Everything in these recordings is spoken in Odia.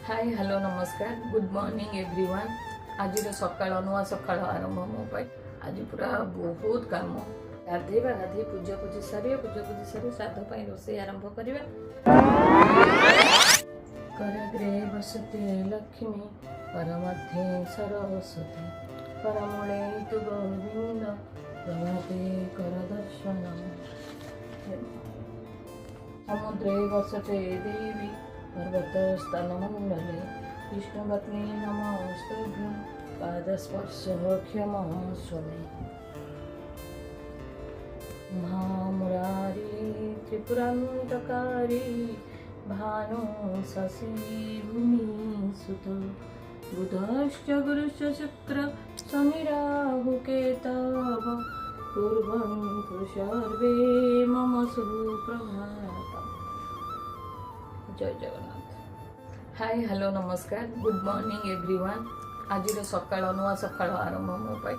ହାଇ, ହ୍ୟାଲୋ, ନମସ୍କାର, ଗୁଡ୍ ମର୍ଣ୍ଣିଂ ଏଭ୍ରିୱାନ୍। ଆଜିର ସକାଳ ନୂଆ ସକାଳ ଆରମ୍ଭ ମୋ ପାଇଁ। ଆଜି ପୁରା ବହୁତ କାମ। ଗାଧେଇବା, ଗାଧେଇ ପୂଜା ପୂଜି ସାରିବା, ପୂଜା ପୂଜି ସାରି ଶ୍ରାଦ୍ଧ ପାଇଁ ରୋଷେଇ ଆରମ୍ଭ କରିବା। କରାଗ୍ରେ ବସତେ ଲକ୍ଷ୍ମୀ, କରମଧ୍ୟେ ସରସ୍ୱତୀ, କରମୂଳେ ତୁ ଗୋବିନ୍ଦ, ପ୍ରଭାତେ କର ଦର୍ଶନ। ସମୁଦ୍ରେ ବସତେ ଦେବୀ, ପର୍ବତ ସ୍ତନ ମଣ୍ଡଲେ, ବିଷ୍ଣୁପତ୍ନୀ ନମସ୍ତୁଭ୍ୟଂ, ପାଦସ୍ପର୍ଶ କ୍ଷମସ୍ୱ ମେ। ମହାମୁରାରି ତ୍ରିପୁରାନ୍ତକାରୀ, ଭାନୁ ଶଶି ଭୂମି ସୁତ, ବୁଧଶ୍ଚ ଗୁରୁଶ୍ଚ ଶୁକ୍ର ଶନି ରାହୁ କେତବ, କୁର୍ବନ୍ତୁ ସର୍ବେ ମମ ସୁପ୍ରଭାତମ୍। ଜୟ ଜଗନ୍ନାଥ। ହାଇ, ହ୍ୟାଲୋ, ନମସ୍କାର, ଗୁଡ୍ ମର୍ଣ୍ଣିଂ ଏଭ୍ରିୱାନ୍। ଆଜିର ସକାଳ ନୂଆ ସକାଳ ଆରମ୍ଭ ମୋ ପାଇଁ।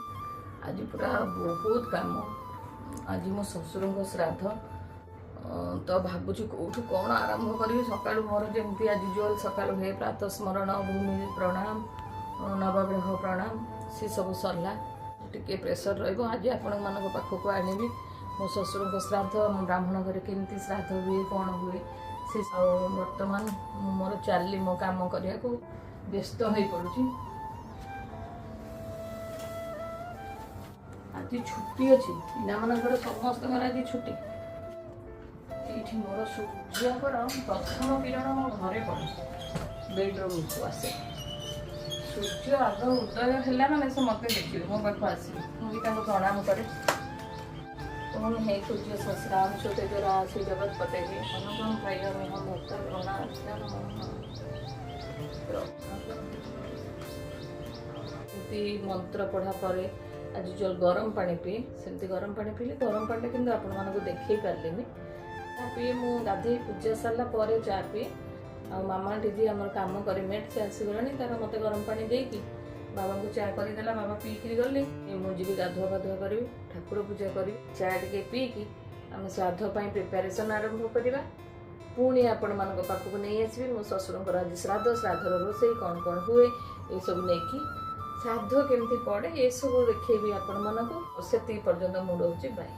ଆଜି ପୁରା ବହୁତ କାମ। ଆଜି ମୋ ଶ୍ୱଶୁରଙ୍କ ଶ୍ରାଦ୍ଧ ତ ଭାବୁଛି କେଉଁଠୁ କ'ଣ ଆରମ୍ଭ କରିବି। ସକାଳୁ ମୋର ଯେମିତି ଆଜି ଜୁଆଲ ସକାଳୁ ହୁଏ, ପ୍ରାତଃ ସ୍ମରଣ, ଭୂମି ପ୍ରଣାମ, ନବଗ୍ରହ ପ୍ରଣାମ, ସେ ସବୁ ସରିଲା। ଟିକେ ପ୍ରେସର ରହିବ। ଆଜି ଆପଣମାନଙ୍କ ପାଖକୁ ଆଣିବି ମୋ ଶ୍ୱଶୁରଙ୍କ ଶ୍ରାଦ୍ଧ, ମୋ ବ୍ରାହ୍ମଣ ଘରେ କେମିତି ଶ୍ରାଦ୍ଧ ହୁଏ, କ'ଣ ହୁଏ ସେ। ଆଉ ବର୍ତ୍ତମାନ ମୁଁ ମୋର ଚାଲିଲି ମୋ କାମ କରିବାକୁ, ବ୍ୟସ୍ତ ହୋଇପଡ଼ୁଛି। ଆଜି ଛୁଟି ଅଛି ପିଲାମାନଙ୍କର, ସମସ୍ତଙ୍କର ଆଜି ଛୁଟି। ଏଇଠି ମୋର ସୂର୍ଯ୍ୟଙ୍କର ପ୍ରଥମ କିରଣ ମୋ ଘରେ ପଡ଼େ, ବେଡରୁମ୍କୁ ଆସେ। ସୂର୍ଯ୍ୟ ଆଗ ଉଦୟ ହେଲା ମାନେ ସେ ମୋତେ ଦେଖିବେ, ମୋ ପାଖକୁ ଆସିବେ। ମୁଁ ବି ତାଙ୍କୁ ପ୍ରଣାମ କରେ। ଓମ୍ ହେ ସୂର୍ଯ୍ୟ ସହସ୍ରାଂଶୁ ତେଜରାଶି ଜଗତପତେ, ଅନୁକମ୍ପୟମିହ ଭକ୍ତ ଗଣାର୍ଚ୍ଚନମଃ। ଏମିତି ମନ୍ତ୍ର ପଢ଼ା ପରେ ଆଜି ଯେଉଁ ଗରମ ପାଣି ପିଏ, ସେମିତି ଗରମ ପାଣି ପିଇଲି। ଗରମ ପାଣିଟା କିନ୍ତୁ ଆପଣମାନଙ୍କୁ ଦେଖେଇ ପାରିଲିନି। ଚା ପିଏ ମୁଁ ଗାଧେଇ ପୂଜା ସାରିଲା ପରେ ଚା ପିଏ। ଆଉ ମାମା ଦିଦି ଆମର କାମ କରେ ମେଟ୍, ସେ ଆସିଗଲାଣି। ତାର ମୋତେ ଗରମ ପାଣି ଦେଇକି ବାବାଙ୍କୁ ଚା କରିଦେଲା। ବାବା ପିଇକିରି ଗଲେ, ମୁଁ ଯିବି ଗାଧୁଆ ପାଧୁଆ କରିବି, ଠାକୁର ପୂଜା କରିବି। ଚା ଟିକେ ପିଇକି ଆମେ ଶ୍ରାଦ୍ଧ ପାଇଁ ପ୍ରିପାରେସନ୍ ଆରମ୍ଭ କରିବା। ପୁଣି ଆପଣମାନଙ୍କ ପାଖକୁ ନେଇ ଆସିବି ମୋ ଶ୍ୱଶୁରଙ୍କର ଆଜି ଶ୍ରାଦ୍ଧ, ଶ୍ରାଦ୍ଧର ରୋଷେଇ କ'ଣ କ'ଣ ହୁଏ ଏସବୁ ନେଇକି, ଶ୍ରାଦ୍ଧ କେମିତି ପଡ଼େ ଏସବୁ ଦେଖେଇବି ଆପଣମାନଙ୍କୁ। ସେତିକି ପର୍ଯ୍ୟନ୍ତ ମୁଁ ରହୁଛି, ବାଏ।